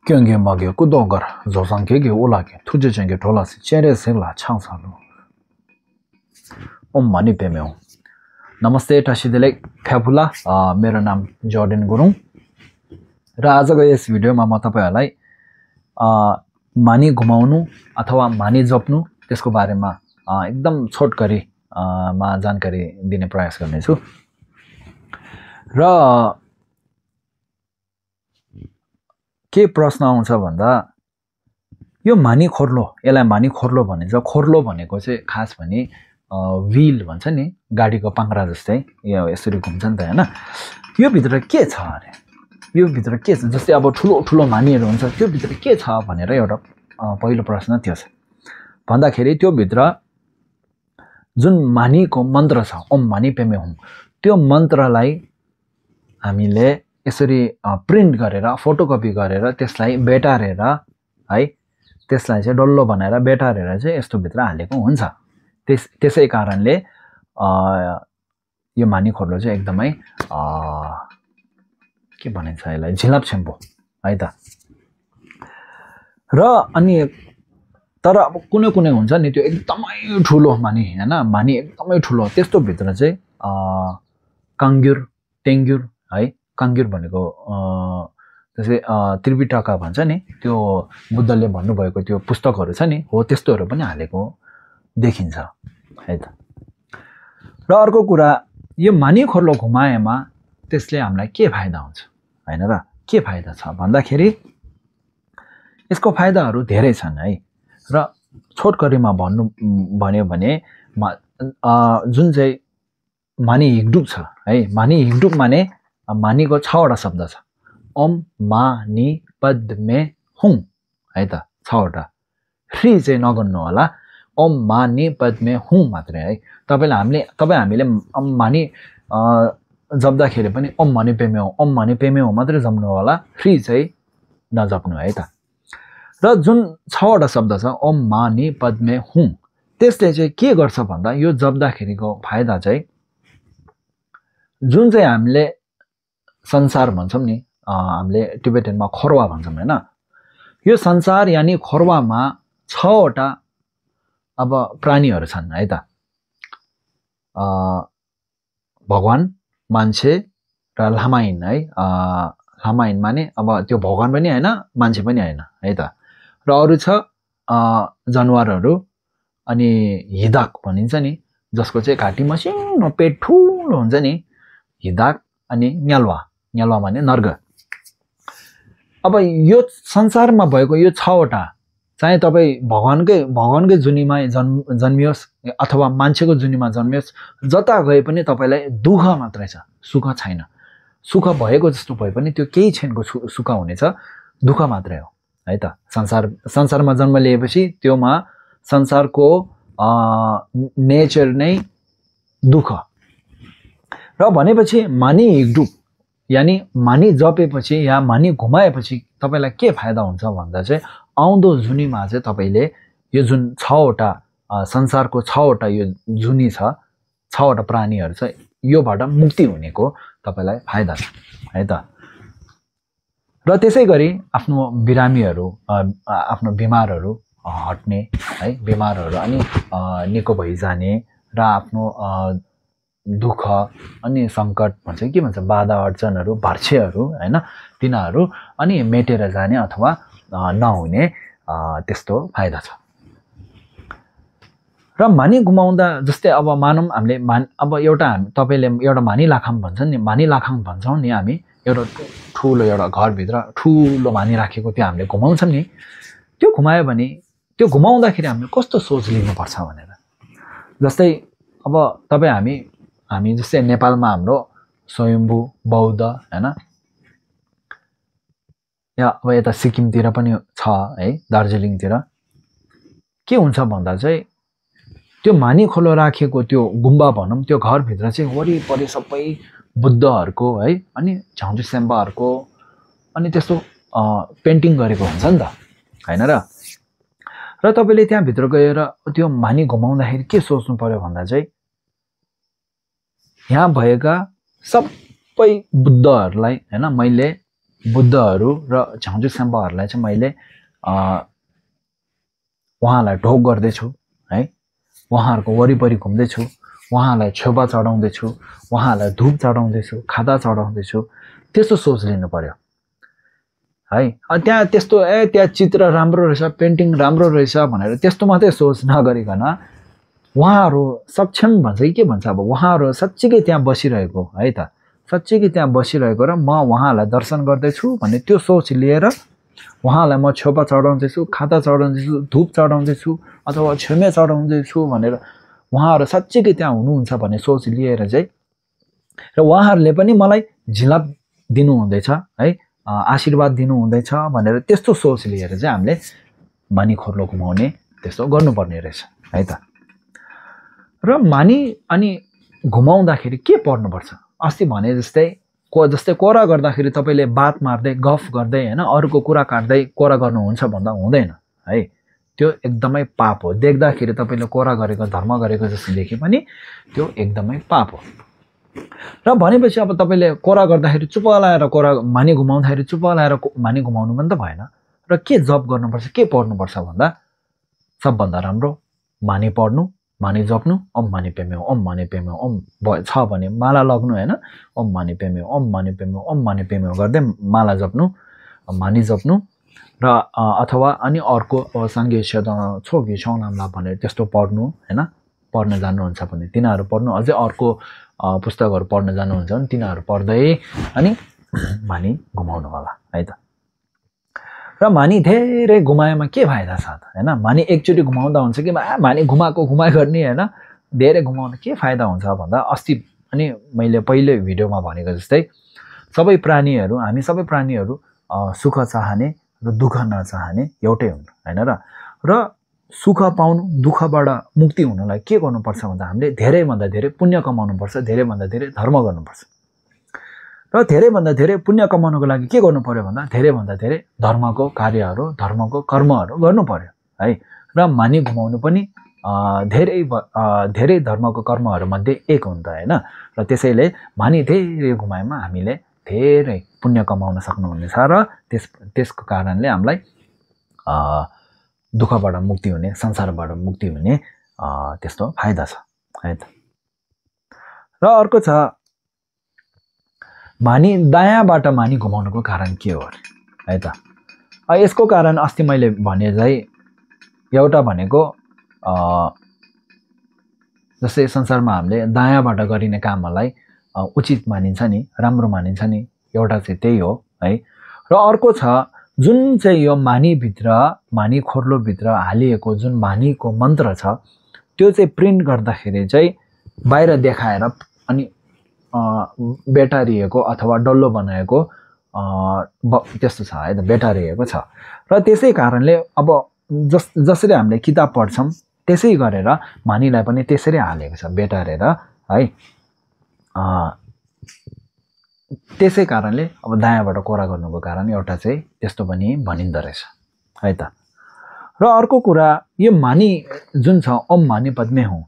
경계 막에 구도가 조상계계 올라게 투제전계 돌아서 제레생라 창사로 Om money पेमे हूँ नमस्ते टसिदेले फ्याफुला मेरो नाम जर्डन गुरुङ र आजको यस भिडियोमा म तपाईहरुलाई मानी घुमाउनु अथवा मानी जप्नु त्यसको बारेमा एकदम छोटकरी मा जानकारी दिने प्रयास गर्नेछु र के प्रश्न आउँछ भन्दा यो मानी खोर्लो यसलाई मानी खोर्लो भनिन्छ खोर्लो भनेको चाहिँ खास भने व्हील भन्छ नि गाडीको पाङ्ग्रा जस्तै यो यसरी घुम्छ नि त हैन यो भित्र के छ अरे यो भित्र के छ जस्तै अब ठुलो ठुलो मानीहरु हुन्छ त्यो भित्र के छ भनेर एउटा पहिलो प्रश्न थियो भन्दाखेरि त्यो भित्र जुन मानीको मन्त्र छ ओम मानी पेमे हुँ त्यो मन्त्रलाई हामीले यसरी प्रिन्ट गरेर फोटोकपी गरेर त्यसलाई बेटारेर है त्यसलाई चाहिँ डल्लो बनाएर बेटारेर चाहिँ यस्तो भित्र हालेको हुन्छ त्यसै कारणले यो मानी खोर्लो चाहिँ एकदमै के भनिन्छ यसलाई झिलाप छेम्पो है त र अनि तर अब कुनै कुनै हुन्छ नि त्यो एकदमै ठुलो मानी हैन मानी एकदमै ठुलो त्यस्तो भित्र चाहिँ काङ्ग्युर टेङ्ग्युर है काङ्ग्युर भनेको त्यसै त्रिपिटका भन्छ नि त्यो बुद्धले भन्नुभएको त्यो पुस्तकहरु छ नि हो त्यस्तोहरु पनि हालेको देखिन्छ है त र अर्को कुरा यो मानी खोर्लो घुमाएमा त्यसले हामीलाई के फाइदा हुन्छ हैन र के फाइदा छ भन्दाखेरि यसको फाइदाहरु धेरै छन् है र छोटकरीमा भन्नु भन्यो भने जुन चाहिँ मानी हिगडुक छ है मानी हिगडुक माने मानीको 6 वटा शब्द छ ओम मानी पद्मे हुँ है त 6 वटा फ्री चाहिँ नगर्नु होला ओम मानी पद्मे हुँ मात्रै है हामीले मानी जप्दाखेरि पनि ओम मानी पेमे हो मात्रै जप्नु होला फ्री चाहिँ नजप्नु है त र जुन 6 वटा शब्द छ ओम मानी पद्मे हुँ त्यसले चाहिँ के गर्छ भन्दा यो जप्दाखेरिको फाइदा चाहिँ जुन चाहिँ हामीले संसार भन्छौं नि हामीले टिबेटनमा खोरवा भन्छौं हैन यो संसार यानी खोरवामा 6 वटा अब प्राणीहरु छन् है त भगवान मान्छे र लामाइन है लामाइन माने अब त्यो भगवान पनि हैन मान्छे पनि हैन है त र अरु छ जनावरहरु अनि हिदाक भनिन्छ नि जसको चाहिँ घाटी मसिनो पेट ठूलो हुन्छ नि हिदाक अनि न्यालवा माने नर्ग अब यो संसारमा भएको यो 6 वटा चाहे तपाई भगवानकै जुनीमा जन्मियोस् अथवा मान्छेको जुनीमा जन्मियोस् जता गए पनि तपाईलाई दुःख मात्रै छ सुख छैन सुख भएको जस्तो भए पनि त्यो केही छैनको सुख हुनेछ दुःख मात्रै हो है त संसारमा जन्म लिएपछि त्योमा संसारको नेचर नै दुःख र भनेपछि मानी हिगडुक यानी मानी जपेपछि या मानी घुमाएपछि तपाईलाई के फाइदा हुन्छ भन्दा चाहिँ आउँदो जुनीमा चाहिँ तपाईले यो जुन 6 वटा संसारको 6 वटा यो जुनी छ 6 वटा प्राणीहरु छ योबाट मुक्ति हुनेको तपाईलाई फाइदा छ है त र त्यसैगरी आफ्नो बिरामीहरु आफ्नो बिमारहरु हट्ने है बिमारहरु अनि निको भइजाने र आफ्नो दुःख अनि संकट भन्छ के भन्छ बाधा अडचनहरु भर्छेहरु हैन तिनीहरु अनि मेटेर जाने अथवा नहुने त्यस्तो फाइदा छ र मानी घुमाउँदा जस्तै अब मानौं हामीले अब एउटा तपाईले एउटा मानी लाखाम भन्छन् नि मानी लाखाम भन्छौं नि हामी एउटा ठूलो एउटा घर भित्र ठूलो मानी राखेको त्यो हामीले घुमाउँछौं नि त्यो घुमायो भने त्यो घुमाउँदाखेरि हामीले कस्तो सोच लिनु पर्छ भनेर जस्तै अब तपाई हामी जस्तै नेपालमा हाम्रो स्वयम्भू बौद्ध हैन या अब यता सिक्किमतिर पनि छ है दार्जिलिङतिर के हुन्छ भन्दा चाहिँ त्यो मानी खोलो राखेको त्यो गुम्बा भनौं त्यो घर भित्र चाहिँ वरिपरि सबै बुद्धहरुको है अनि झाँजु सेम्बाहरुको अनि त्यस्तो पेन्टिङ गरेको हुन्छ नि त हैन र तपाईले त्यहाँ भित्र गएर त्यो मानी घुमाउँदाखेरि के सोच्नु पर्यो भन्दा चाहिँ यहाँ भएका सबै बुद्धहरुलाई हैन मैले बुद्धहरू र झाङ्झु साम्पाहरूलाई चाहिँ मैले उहाँलाई ढोग गर्दैछु है, उहाँहरूको वरिपरि घुम्दैछु, उहाँलाई छेउपा चढाउँदैछु, उहाँलाई धूप चढाउँदैछु, खादा चढाउँदैछु, त्यस्तो सोच लिनु पर्यो है। त्यहाँ त्यस्तो त्यहाँ चित्र राम्रो रहेछ, पेन्टिङ राम्रो रहेछ भनेर त्यस्तो मात्रै सोच नगरिकन उहाँहरू सक्षम भन्छ कि के भन्छ, अब उहाँहरू साँच्चीकै त्यहाँ बसिरहेको है त, साँच्चीकै त्यहाँ बसिरहेको र म उहाँलाई दर्शन गर्दैछु भन्ने त्यो सोच लिएर उहाँलाई म छेउपा चढाउँदैछु, खाता चढाउँदैछु, धूप चढाउँदैछु अथवा छेमे चढाउँदैछु भनेर उहाँहरू साँच्चीकै त्यहाँ हुनुहुन्छ भन्ने सोच लिएर चाहिँ र उहाँहरूले पनि मलाई झिलाप दिनुहुँदैछ है, आशीर्वाद दिनुहुँदैछ भनेर त्यस्तो सोच लिएर चाहिँ हामीले मानी खोर्लो घुमाउने त्यस्तो गर्नुपर्ने रहेछ है त। र मानी अनि घुमाउँदाखेरि के पर्नुपर्छ, अस्ति भने जस्तै कोरा गर्दाखेरि तपाईँले बात मार्दै गफ गर्दै होइन अरूको कुरा काट्दै कोरा गर्नुहुन्छ भन्दा हुँदैन है, त्यो एकदमै पाप हो। देख्दाखेरि तपाईँले कोरा गरेको धर्म गरेको जस्तो देखे पनि त्यो एकदमै पाप हो। र भनेपछि अब तपाईँले कोरा गर्दाखेरि चुप लाएर कोरा मानी घुमाउँदाखेरि चुप लाएर मानी घुमाउनु पनि त भएन। र के जप गर्नुपर्छ, के पढ्नुपर्छ भन्दा सबभन्दा राम्रो मानी पढ्नु, मानी जप्नु, ओम मानी पेम्यो ओम मानी पेम्यो ओम छ भने माला लग्नु होइन, ओम मानी पेम्यो ओम मानी पेम्यो ओम मानी पेम्यो गर्दै माला जप्नु, मानी जप्नु र अथवा अनि अर्को साङ्गे छोगी छौनामला भनेर त्यस्तो पढ्नु होइन, पढ्न जान्नुहुन्छ भने तिनीहरू पढ्नु, अझै अर्को पुस्तकहरू पढ्न जानुहुन्छ भने तिनीहरू पढ्दै अनि मानी घुमाउनु होला है त। र मानी धेरै घुमाएमा के फाइदा छ त होइन, मानी एकचोटि घुमाउँदा हुन्छ कि मानी घुमाइ गर्ने होइन, धेरै घुमाउनु के फाइदा हुन्छ भन्दा अस्ति अनि मैले पहिले भिडियोमा भनेको जस्तै सबै प्राणीहरू हामी सबै प्राणीहरू सुख चाहने र दुःख नचाहने एउटै हुन् होइन र सुख पाउनु दुःखबाट मुक्ति हुनलाई के गर्नुपर्छ भन्दा हामीले धेरैभन्दा धेरै पुण्य कमाउनुपर्छ, धेरैभन्दा धेरै धर्म गर्नुपर्छ। र धेरैभन्दा धेरै पुण्य कमाउनुको लागि के गर्नु पर्यो भन्दा धेरैभन्दा धेरै धर्मको कार्यहरू धर्मको कर्महरू गर्नु पर्यो है। र मानी घुमाउनु पनि धेरै धर्मको कर्महरूमध्ये एक हुन्छ होइन। र त्यसैले मानी धेरै घुमाएमा हामीले धेरै पुण्य कमाउन सक्नुहुनेछ र त्यसको कारणले हामीलाई दुःखबाट मुक्ति हुने, संसारबाट मुक्ति हुने त्यस्तो फाइदा छ है त। र अर्को छ मानी दायाँबाट मानी घुमाउनुको कारण के हो है त। यसको कारण अस्ति मैले भने चाहिँ एउटा भनेको जस्तै संसारमा हामीले दायाँबाट गरिने कामहरूलाई उचित मानिन्छ नि, राम्रो मानिन्छ नि, एउटा चाहिँ त्यही हो है। र अर्को छ जुन चाहिँ यो मानीभित्र मानी खोर्लोभित्र हालिएको जुन मानीको मन्त्र छ त्यो चाहिँ प्रिन्ट गर्दाखेरि चाहिँ बाहिर देखाएर अनि बेटारिएको अथवा डल्लो बनाएको त्यस्तो छ है त, बेटारिएको छ। र त्यसै कारणले अब जसरी हामीले किताब पढ्छौँ त्यसै गरेर मानीलाई पनि त्यसरी हालेको छ बेटारेर है। त्यसै कारणले अब दायाँबाट कोरा गर्नुको कारण एउटा चाहिँ त्यस्तो पनि भनिँदो रहेछ है त। र अर्को कुरा यो मानी जुन छ ओम मानी पद्मे हुँ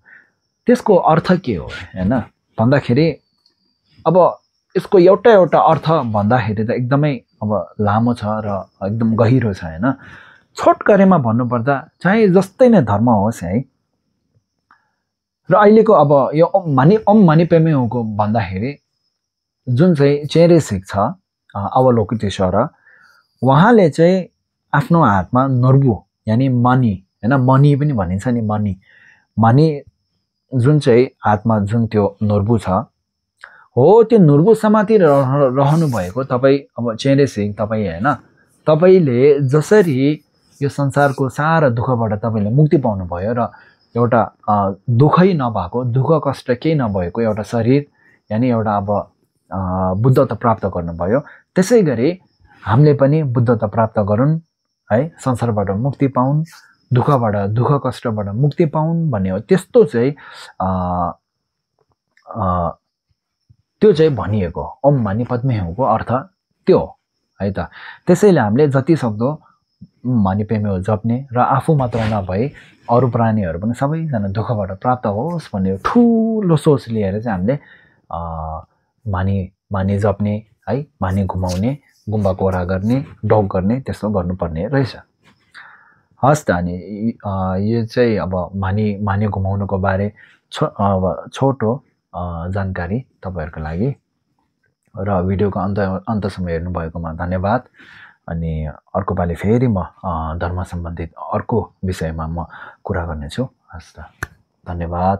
त्यसको अर्थ के हो होइन भन्दाखेरि अब यसको एउटा अर्थ भन्दाखेरि त एकदमै अब लामो छ र एकदम गहिरो छ होइन। छोटकरीमा भन्नुपर्दा चाहे जस्तै नै धर्म होस् है, र अहिलेको अब यो ओम मानी पेमे हुँको भन्दाखेरि जुन चाहिँ चेरे सिख छ अवलोकितेश्वर उहाँले चाहिँ आफ्नो हातमा नर्बु यानि मनी होइन, मनी पनि भनिन्छ नि, मनी जुन चाहिँ हातमा जुन त्यो नर्बु छ हो त्यो नुर्बु समाति रहनु भएको तपाईँ अब चेरे सिंह तपाईँ होइन, तपाईँले जसरी यो संसारको सारा दुःखबाट तपाईँले मुक्ति पाउनु भयो र एउटा दुःखै नभएको दुःख कष्ट केही नभएको एउटा शरीर यानि एउटा अब बुद्धता प्राप्त गर्नुभयो। त्यसै गरी हामीले पनि बुद्धता प्राप्त गरून् है, संसारबाट मुक्ति पाउन्, दुःखबाट दुःख कष्टबाट मुक्ति पाउन् भन्ने हो। त्यस्तो चाहिँ त्यो चाहिँ भनिएको ओम मानी पद्मे हुँको अर्थ त्यो है त। त्यसैले हामीले जति सक्दो मानी पेमे हो जप्ने र आफू मात्र नभई अरू प्राणीहरू पनि सबैजना दुःखबाट प्राप्त होस् भन्ने ठुलो सोच लिएर चाहिँ हामीले मानी जप्ने है, मानी घुमाउने, गुम्बाको वरा गर्ने, डग गर्ने, त्यस्तो गर्नुपर्ने रहेछ। हस् त, अनि यो चाहिँ अब मानी घुमाउनुको बारे छोटो जानकारी तपाईहरुको लागि। र भिडियोको अन्तसम्म हेर्नु भएकोमा धन्यवाद। अनि अर्को पालि फेरि म धर्म सम्बन्धित अर्को विषयमा म कुरा गर्नेछु। हस् त, धन्यवाद।